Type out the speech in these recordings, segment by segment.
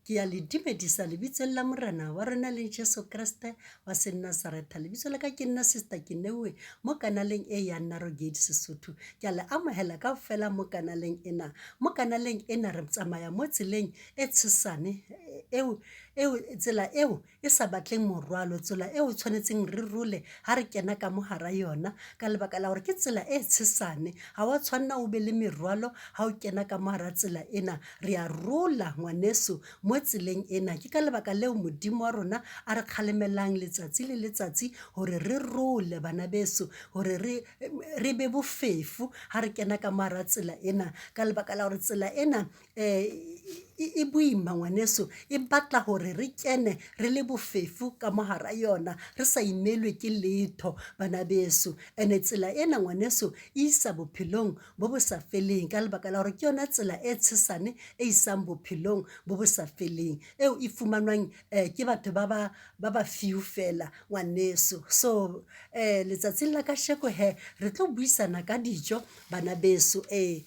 Ke ya le dumedisa lebitsong la Morena wa rona le Jesu Kreste wa Senazaretha. Lebitso la ka ke nna Sister Kenewe mo kanaleng e ya Narrow Gate Sesotho. Ke a le amohela kaofela mo kanaleng ena. Mo kanaleng ena re tsamaya mo tseleng e tshesane eo eo tsela eo e sa batleng morwalo, tsela eo tshwanetseng re role ha re kena ka mohara yona, ka lebaka la hore ke tsela e tshesane. Ha wa tshwanna o be le merwalo ha o kena ka mohara tsela ena. Re a rola ngwaneso mo tseleng ena. Ke ka lebaka leo Modimo wa rona a re kgalemelang letsatsi le letsatsi hore re role bana beso, hore re be bofefo ha re kena ka mohara tsela ena. Ka lebaka la hore tsela ena e boima ngwaneso, e batla hore re kene re le bofefo ka mohara yona, re sa imelwe ke letho bana beso. Ene tsela ena ngwaneso e isa bophelong bo bo sa feleng, ka lebaka la hore ke yona tsela e tshesane e isang bophelong bo bo sa feleng, eo e fumanwang ke batho ba ba ba ba few fela ngwaneso. So letsatsing la kasheko hee re tlo buisana ka dijo bana beso, ee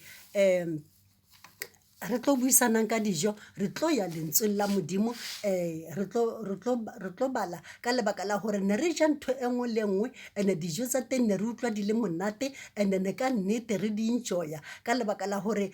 re tlo buisanang ka dijo, re tlo ya lentsweng la Modimo, re tlo bala ka lebaka la hore ne re ja ntho e nngwe le e nngwe, ene dijo tsa teng ne re utlwa di le monate, and-e ne ka nnete re di enjoy-a ka lebaka la hore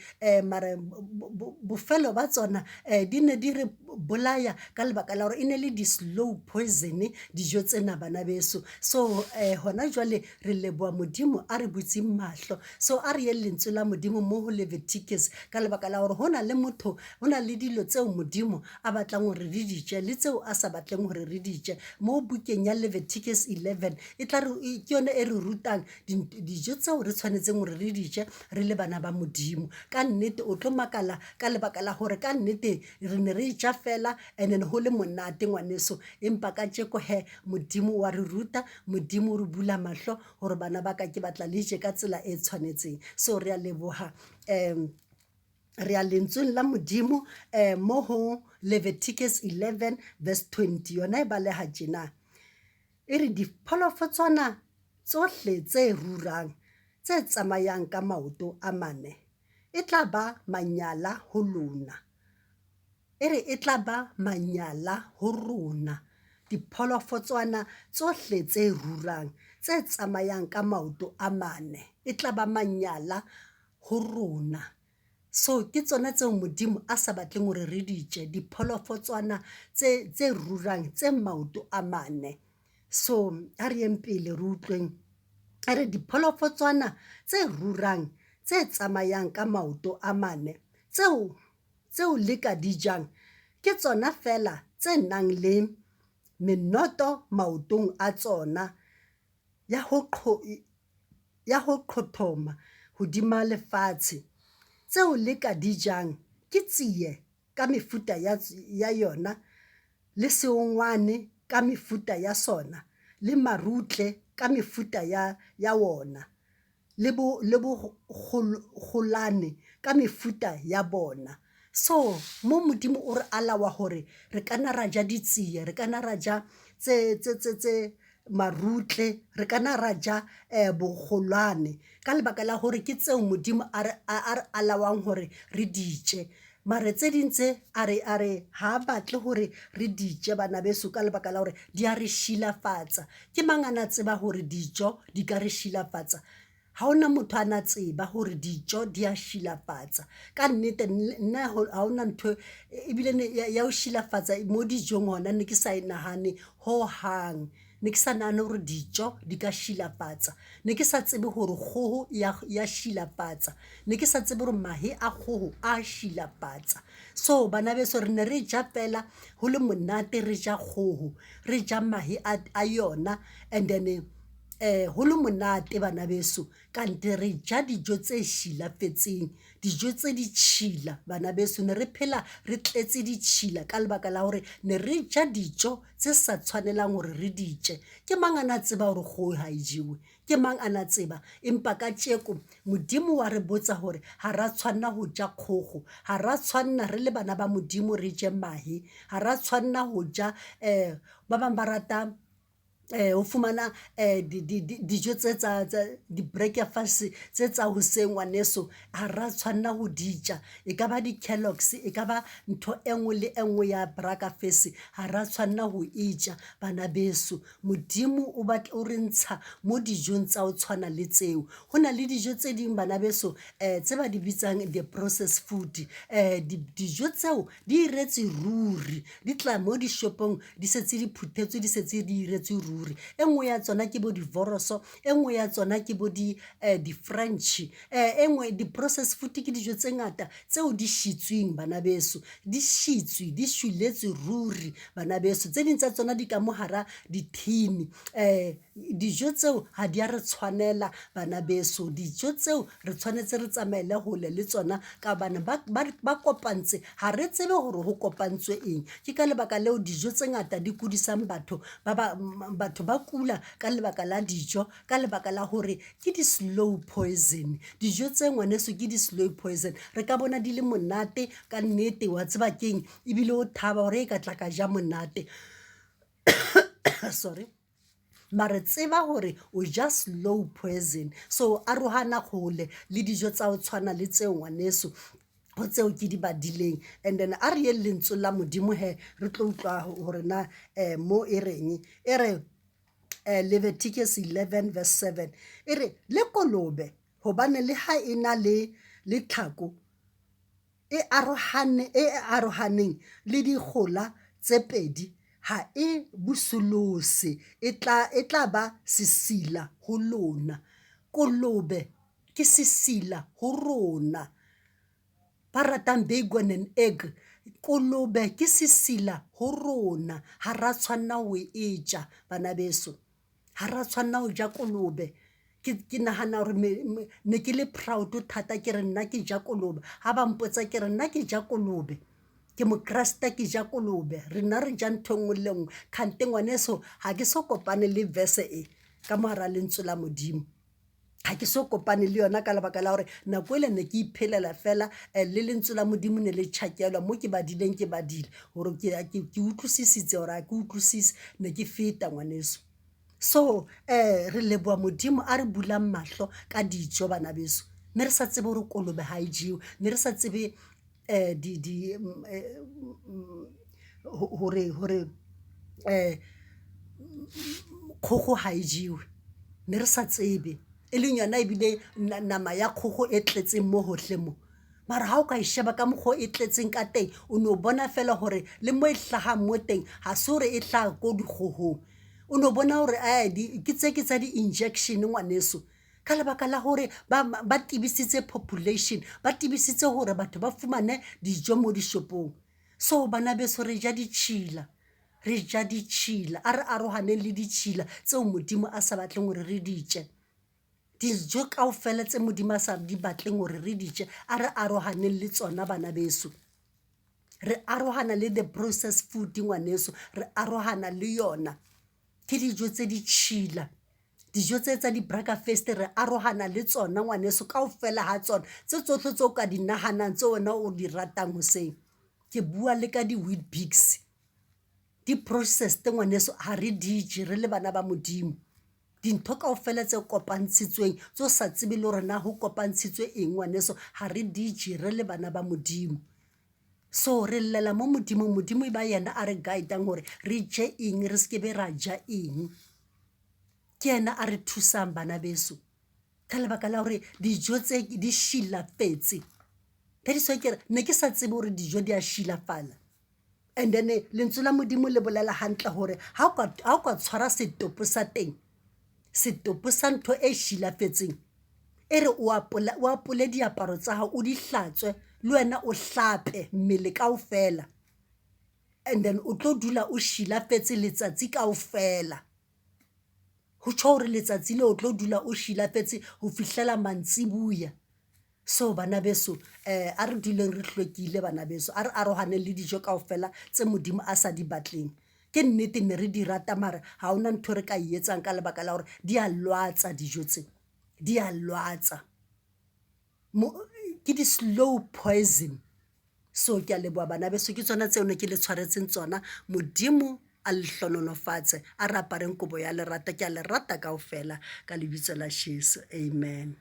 mara bofelo ba tsona di ne di re bolaya ka lebaka la hore e ne le di-slow poison dijo tsena bana beso. So hona jwale re leboha Modimo a re butseng mahlo. So a re yeng lentswe la Modimo mo ho Leviticus, ka lebaka la hore ho na le motho, ho na le dilo tseo Modimo a batlang hore re di je le tseo a sa batleng hore re di je. Mo bukeng ya Leviticus 11 e tla re, ke yona e re rutang dijo tseo re tshwanetseng hore re di je re le bana ba Modimo. Ka nnete o tlo makala ka lebaka la hore ka nnete re ne re ja fela and then ho le monate ngwaneso, empa kajeko hee Modimo wa re ruta, Modimo o re bula mahlo hore bana ba ka ke batla le je ka tsela e tshwanetseng. So re a leboha, re ya lentsweng la Modimo mo ho Leviticus 11 verse 20, yona e baleha tjena. E re dipholofotshwana tsohle tse rurang tse tsamayang ka maoto a mane e tla ba manyala ho lona. E re e tla ba manyala ho rona, dipholofotshwana tsohle tse rurang, tse tsamayang ka maoto a mane, e tla ba manyala ho rona. So ke tsona tseo Modimo a sa batleng hore re di je, dipholofotshwana tse rurang, tse maoto a mane. So ha re yeng pele re utlweng, e re dipholofotshwana tse rurang, tse tsamayang ka maoto a mane, tseo tseo le ka di jang ke tsona feela tse nang le menoto maotong a tsona ya ho qhothoma hodima lefatshe. Tseo le ka di jang ke tsie ka mefuta ya yona, le seongwane ka mefuta ya sona, le marutle ka mefuta ya wona, le bokgolane ka mefuta ya bona. So mo Modimo o re alawa hore re ka nna ra ja ditsie, re ka nna ra ja tse marutle, re ka nna ra ja bokgolwane ka lebaka la hore ke tseo Modimo a re alawang hore re di je. Mare tse ding tse a re ha batle hore re di je, bana beso, ka lebaka la hore di a re shilafatsa. Ke mang a na tseba hore dijo di ka re shilafatsa? Ha hona motho a na tseba hore dijo di a shilafatsa. Ka nnete nna ha hona ntho ebile ya ho shilafatsa mo dijong hona ne ke sa e nahane hohang. Ne ke sa nahane hore dijo di ka shilafatsa. Ne ke sa tsebe hore kgoho ya shilafatsa. Ne ke sa tsebe hore mahe a kgoho a shilafatsa. So bana beso, re ne re ja fela ho le monate, re ja kgoho, re ja mahe a yona, and then ho le monate bana beso, kante re ja dijo tse shilafetseng, dijo tse ditšhila bana beso. Ne re phela re tletse ditšhila ka lebaka la hore ne re ja dijo tse sa tshwanelang hore re di je. Ke mang a na tseba hore kgoho ha e jewe? Ke mang a na tseba? Empa kajeko Modimo wa re botsa hore ha ra tshwanna ho ja kgogo, ha ra tshwanna re le bana ba Modimo re je mahe, ha ra tshwanna ho ja, ba bang ba rata. Ho fumana dijo tse tsa di-breakfast tse tsa hoseng ngwaneso, ha ra tshwanela ho di ja. E ka ba di-Kellogg's, e ka ba ntho e nngwe le e nngwe ya brakafesi, ha ra tshwanela ho e ja bana beso. Modimo o batla o re ntsha mo dijong tsa ho tshwana le tseo. Ho na le dijo tse ding bana beso tse ba di bitsang the process food. Dijo tseo di iretse ruri, di tla mo dishopong di setse di phuthetswe, di setse di iretswe ruri. E nngwe ya tsona ke bo divoroso, e nngwe ya tsona ke bo di-french, e nngwe di-process food ke dijo tse ngata tseo di shitsweng bana beso, di shitswe, di shweletse ruri bana beso. Tse ding tsa tsona di ka mo hara di-tin. Dijo tseo ha di a re tshwanela bana beso, dijo tseo re tshwanetse re tsamaele hole le tsona ka hobane ba kopantse, ha re tsebe hore ho kopantswe eng. Ke ka lebaka leo dijo tse ngata di kudisang batho, batho ba kula ka lebaka la dijo, ka lebaka la hore ke di-slow poison. Dijo tse ngwaneso ke di-slow poison. Re ka bona di le monate ka nnete, wa tseba keng, ebile o thaba hore e ka tla ka ja monate. Sorry. Mare tseba hore o ja slow poison, so arohana kgole le dijo tsa ho tshwana le tseo ngwaneso, ho tseo ke di badileng. And then a re yeng lentswe la Modimo hee, re tlo utlwa hore na mo e reng. E re Leviticus 11 verse 7, e re le kolobe hobane le ha e na le le tlhako e arohane, e arohaneng le dikgola tse pedi, ha e busolose, e tla, e tla ba sesila ho lona. Kolobe ke sesila ho rona. Ba ratang bacon and egg, kolobe ke sesila ho rona. Ha ra tshwanna ho e ja bana beso. Ha ra tshwanna ho ja kolobe. Ke nahana hore ne ke le proud thata ke re nna ke ja kolobe. Ha ba mpotsa ke re nna ke ja kolobe. Ke mokreste ke ja kolobe. Re nna re ja ntho e nngwe le nngwe. Kgante ngwaneso ha ke so kopane le verse e ka mo hara lentswe la Modimo. Ha ke so kopane le yona ka lebaka la hore nako ele ne ke iphelela fela le lentswe la Modimo ne le tjhakelwa mo ke badileng ke badile hore ke utlwisisitse hore ha ke utlwisise, ne ke feta ngwaneso. So re leboha Modimo a re bulang mahlo ka dijo bana beso. Ne re sa tsebe hore kolobe ha e jewe, ne re sa tsebe di hore kgogo ha e jewe, ne re sa tsebe. E leng yona ebile nama ya kgogo e tletseng mo hohle mo. Mara ha o ka e sheba ka mokgwa o e tletseng ka teng, o no bona fela hore le mo e hlahang mo teng, ha se hore e hlaha ko dikgohong. O no bona hore ke tse ke tsa di-injection ngwaneso. Ka lebaka la hore ba tebisitse population, ba tebisitse hore batho ba fumane dijo mo dishopong. So bana beso re ja ditšhila, re ja ditšhila. A re arohaneng le ditšhila tseo Modimo a sa batleng hore re di je. Dijo kaofela tse Modimo a sa di batleng hore re di je, a re arohaneng le tsona bana beso. Re arohana le the processed food ngwaneso, re arohana le yona. Ke dijo tse ditšhila. Dijo tse tsa di-breakfast re arohana le tsona ngwaneso kaofela ha tsona. Tse tsohle tseo ka di nahanang tseo wena o di ratang hoseng. Ke bua le ka di-Weet-Bix. Di-processed ngwaneso ha re di je re le bana ba Modimo. Dintho kaofela tse kopantshitsweng tse o sa tsebe le hore na ho kopantshitswe eng ngwaneso, ha re di je re le bana ba Modimo. So re llela mo Modimong, Modimo e ba yena a re guide-ang hore re je eng, re se ke be ra ja eng. Ke yena a re thusang bana beso. Ka lebaka la hore dijo tse di shilafetse. That is why ke re ne ke sa tsebe hore dijo di a shilafala. And then lentswe la Modimo le bolela hantle hore ha o ka tshwara setopo sa teng, setopo sa ntho e shilafetseng, e re o apole diaparo tsa hao, o di hlatswe, le wena o hlape mmele kaofela. And then o tlo dula o shilafetse letsatsi kaofela. Ho tjho hore letsatsi leo o tlo dula o shilafetse ho fihlela mantsibuya. So bana beso a re duleng re hlwekile bana beso, a re arohaneng le dijo kaofela tse Modimo a sa di batleng. Ke nnete ne re di rata mara ha hona ntho re ka e etsang ka lebaka la hore di a lwatsa dijo tse, di a lwatsa. Ke di-slow poison. So ke a leboha bana beso, ke tsona tseo ne ke le tshwaretseng tsona. Modimo. a le hlohonolofatse. A re apareng kobo ya lerato. Ke a le rata kaofela ka lebitso la Jesu. Amen.